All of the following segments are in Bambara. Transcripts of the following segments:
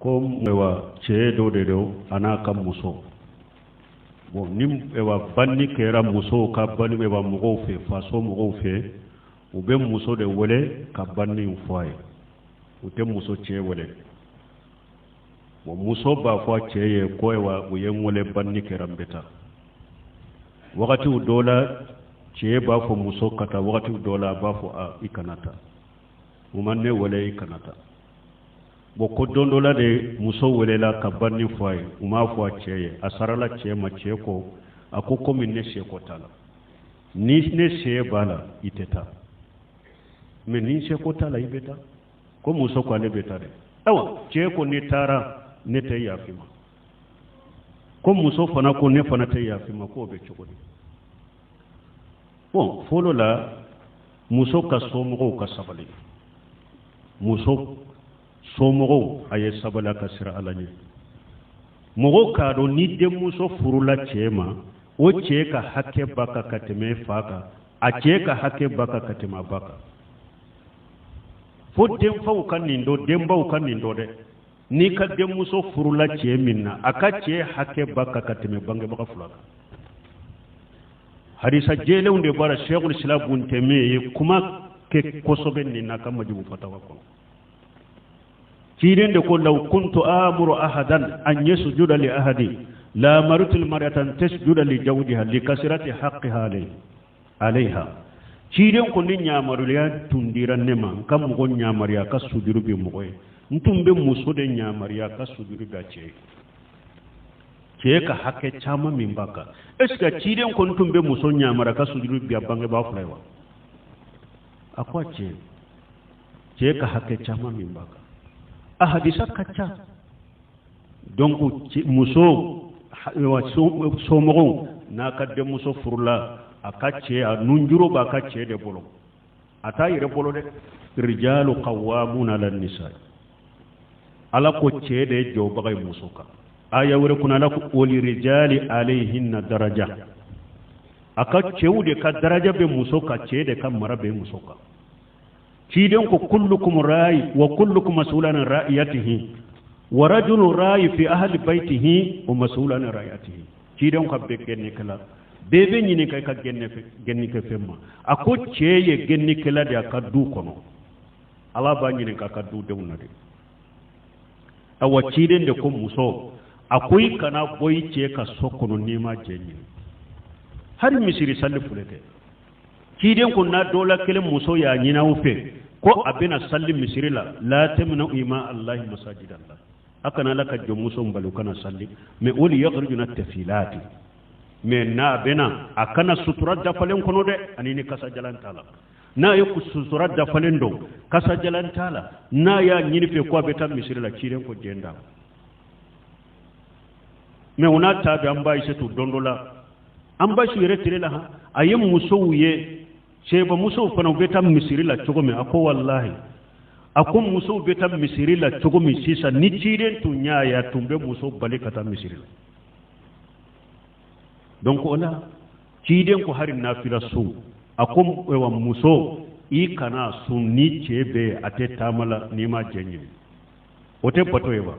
Ko ayiwa, cɛ dɔ de don, a n'a ka muso. Bon, ni ayiwa banni kɛra musow ka banni, ayiwa, mɔgɔw fɛ, faso mɔgɔw fɛ, u bɛ muso de wele ka banni in fɔ a ye, u tɛ muso cɛ wele. Bon, muso b'a fɔ a cɛ ye ko ayiwa, u ye n wele, banni kɛra, n bɛ taa. Wagatiw dɔ la, cɛ b'a fɔ muso ka taa, wagatiw dɔ la, a b'a fɔ a i kana taa, u ma ne wele, i kana taa. Bon, ko don dɔ la de, muso welela ka banni fɔ a ye, u m'a fɔ a cɛ ye. A sarala cɛ ma. Cɛ ko, a ko komi ne seko t'a la, ni ne se b'a la, i tɛ taa, mais ni seko t'a la, i bɛ taa. Ko muso ko ale bɛ taa dɛ. Ayiwa, cɛ ko n'i taara, ne tɛ yafa i ma. Ko muso fana ko ne fana tɛ yafa i ma. K'o bɛ cogo di? Bon, fɔlɔ la, muso ka somɔgɔw ka sabali. Muso somɔgɔw, a ye sabali, a ka siran Ala ɲɛ. Mɔgɔw k'a dɔn, ni denmuso furula cɛ ma, o cɛ ka hakɛ b'a kan ka tɛmɛ fa kan, a cɛ ka hakɛ b'a kan ka tɛmɛ a ba kan. Fo denfaw ka nin dɔn, denbaw ka nin dɔn dɛ. N'i ka denmuso furula cɛ min na, a ka cɛ hakɛ b'a kan ka tɛmɛ bangebaga fila kan. Hadisa jɛlenw de bɔra. Sɛkul Islam Bun Tɛmiye ye kuma kɛ kosɛbɛ nin na ka Majumu Fatawa kɔnɔ. Ciden de ko: law kuntu amuru ahadan an yasjuda li ahadi la amartu almar'ata an tasjuda li zawjiha li kasrati haqqiha alayhi alayha. Ciden ko ni ɲamaruya tun dira ne ma n ka mɔgɔ ɲamaruya ka sujuru bi mɔgɔ ye, n tun bɛ muso de ɲamaruya ka sujuru bi a cɛ ye, cɛ ka hakɛ caman min b'a kan. Est ce que ciden ko n tun bɛ muso ɲamaruya ka sujuru bi a bangebaa fila ye wa? A ko a cɛ, cɛ ka hakɛ caman min b'a kan, a hadisa ka ca. Donc muso somɔgɔw, n'a ka denmuso furula, a ka cɛ, a nunjuru b'a ka cɛ de bolo, a t'a yɛrɛ bolo dɛ. Rijalu qawwamuna ala nisa. Ala ko cɛ de ye jɔbaga ye muso kan. Aya wɛrɛ kɔnɔ, Ala ko walirijali alayhinna daraja. A ka cɛw de ka daraja bɛ muso kan, cɛ de ka mara bɛ muso kan. Ciden ko kullukum rayi wa kullukum mas'ulun an ra'iyatihi wa rajulu rayi fi ahli baytihi wa mas'ulun an ra'iyatihi. Ciden ka bɛɛ gɛnnikɛla, bɛɛ bɛ ɲininka i ka gɛnnikɛ fɛn ma. A ko cɛ ye gɛnnikɛla de a ka du kɔnɔ, Ala b'a ɲininka a ka dudenw na de. Awa, ciden de ko muso, a ko i kana bɔ i cɛ ka so kɔnɔ n'i ma jɛ ɲini. Hali misiri sali filɛ kɛ, ciden ko n'a dɔ la kelen muso y'a ɲini aw fɛ ko a bɛna sali misiri la, la tamna'u ima Allahi masajid Allah, a kana Ala ka jɔnmuso bali u kana sali. Mais o liyakhrujuna tafilati, mais n'a bɛna, a kana sutura dafalen kɔnɔ dɛ, ani ni kasajalan t'a la. N'a ye sutura dafalen don, kasajalan t'a la, n'a y'a ɲini fɛ ko a bɛ taa misiri la, ciden ko jɛn d'a ma. Mais o n'a ta bɛ, an b'a to don dɔ la, an ba su yɛrɛ tile la han, a ye musow ye, cɛba musow fana, u bɛ taa misiri la cogo min, a ko walahi, a ko musow bɛ taa misiri la cogo min sisan, ni ciden tun y'a ye, a tun bɛ muso bali ka taa misiri la. Donc o la, ciden ko hari nafila sun, a ko wa muso, i kana sun ni cɛ bɛ a tɛ taama la n'i ma jɛ ɲini. O tɛ bato ye wa?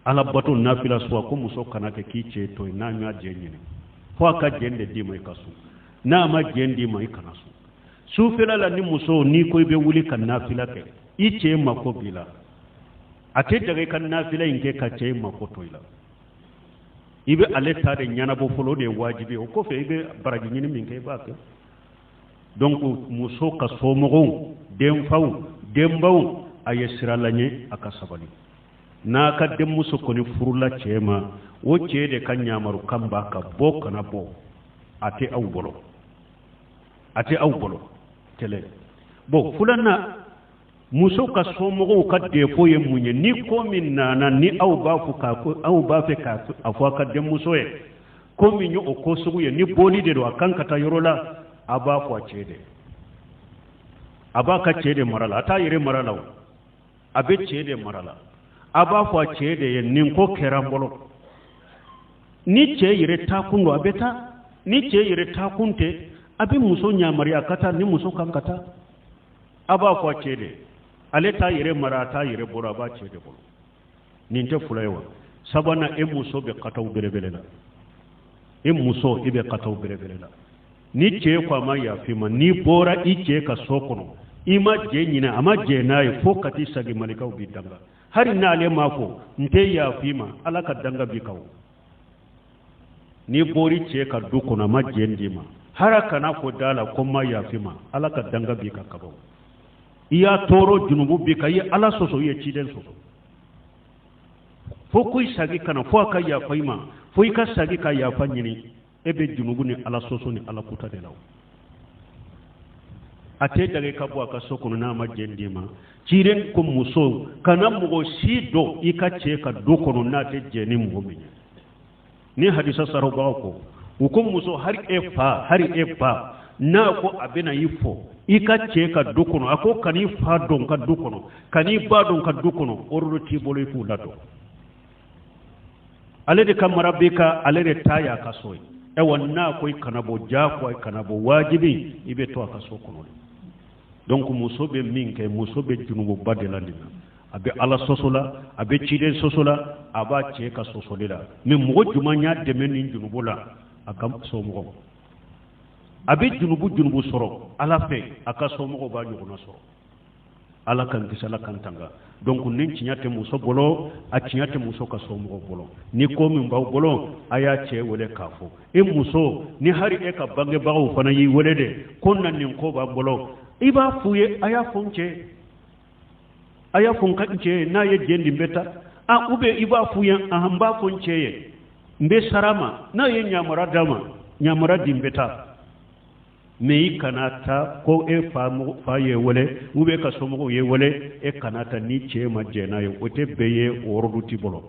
Ala bato nafila sun, a ko muso kana kɛ k'i cɛ to yen n'a ma jɛ ɲini. Fo a ka jɛn de d'i ma, i ka sun. N'a ma jɛn d'i ma, i kana sun. Sufɛla la, ni muso n'i ko i bɛ wuli ka nafila kɛ, i cɛ mako b'i la, a tɛ daga i ka nafila in kɛ ka cɛ mako to i la. I bɛ ale ta de ɲɛnabɔ fɔlɔ, o de ye wajibi ye. O kɔfɛ, i bɛ baraji ɲini min kɛ, i b'a kɛ. Donc muso ka somɔgɔw, denfaw, denbaw, a ye sira laɲɛ, a ka sabali. N'a ka denmuso kɔni furula cɛ ma, o cɛ de ka ɲamaru kan b'a ka bɔ kana bɔ, a tɛ aw bolo, a tɛ aw bolo kɛlɛ. Bon, filanan, muso ka somɔgɔw ka défaut ye mun ye? Ni ko min nana, ni aw b'a fɔ k'a ko aw b'a fɛ k'a a fɔ a ka denmuso ye ko min ye o ko sugu ye, ni bɔli de don, a kan ka taa yɔrɔ la, a b'a fɔ a cɛ de, a b'a ka cɛ de mara la, a t'a yɛrɛ mara la o, a bɛ cɛ de mara la. A b'a fɔ a cɛ de ye nin ko kɛra n bolo. Ni cɛ yɛrɛ taakun don, a bɛ taa. Ni cɛ yɛrɛ taakun tɛ, a bɛ muso ɲamariya ka taa ni muso kan ka taa. A b'a fɔ a cɛ de, ale t'a yɛrɛ mara, a t'a yɛrɛ bolo, a b'a cɛ de bolo. Nin tɛ fula ye wa? Sabanan, e muso bɛ kataw belebele la. E muso, i bɛ kataw belebele la. Ni cɛ ko a ma yafa i ma, n'i bɔra i cɛ ka so kɔnɔ, i ma jɛ ɲini, a ma jɛ n'a ye, fo ka t'i sagi, malikaw b'i danga. Hali n'ale m'a fɔ n tɛ yafa i ma, Ala ka danga b'i kan. N'i bɔr'i cɛ ka du kɔnɔ, a ma jɛ d'i ma, hali a kana fɔ da la ko n ma yafa i ma, Ala ka danga b'i kan kaban. I y'a tɔɔrɔ, junubu b'i kan, i ye Ala sɔsɔ, i ye ciden sɔsɔ. Fo ko i sagi ka na fo a ka yafa i ma, fo i ka sagi ka yafa ɲini. E bɛ junubu ni Ala sɔsɔ ni Ala kuta de la. A tɛ daga i ka bɔ a ka so kɔnɔ n'a ma jɛn d'i ma. Ciden ko muso kana mɔgɔ si don i ka cɛ ka du kɔnɔ n'a tɛ jɛn ni mɔgɔ min ye. Ni hadisa sarobagaw ko, u ko muso, hali e fa, hali e ba, n'a ko a bɛna i fɔ i ka cɛ ka du kɔnɔ, a ko kan'i fa don ka du kɔnɔ, kan'i ba don ka du kɔnɔ, ordre t'i bolo i k'u ladon. Ale de ka mara b'i kan, ale de ta y'a ka so ye. Ayiwa, n'a ko i kana bɔ, jagoya i kana bɔ, wajibi i bɛ to a ka so kɔnɔ de. Donc muso bɛ min kɛ, muso bɛ junububa de la nin na. A bɛ Ala sɔsɔ la, a bɛ ciden sɔsɔ la, a b'a cɛ ka sɔsɔli la. Mais mɔgɔ jumɛn y'a dɛmɛ nin junubu la? A ka somɔgɔw. A bɛ junubu junubu sɔrɔ Ala fɛ, a ka somɔgɔw b'a ɲɔgɔnna sɔrɔ. Ala k'an kisi, Ala k'an tanga. Donc ni tiɲɛ tɛ muso bolo, a tiɲɛ tɛ muso ka somɔgɔw bolo. Ni ko min b'aw bolo, a y'a cɛ wele k'a fɔ. E muso, ni hali e ka bangebagaw fana y'i wele de ko na nin ko b'an bolo, i b'a f'u ye, a y'a fɔ n cɛ, a y'a fɔ n ka n cɛ ye, n'a ye jɛn di n bɛ taa. A ou bien i b'a f'u ye, ahan, n b'a fɔ n cɛ ye, n bɛ sara ma, n'a ye ɲamara d'a ma, ɲamara di, n bɛ taa. Mais i kana taa ko e fa fa ye wele ou bien ka somɔgɔw ye wele, e kana taa ni cɛ ma jɛn n'a ye. O tɛ bɛɛ ye, o ordre t'i bolo.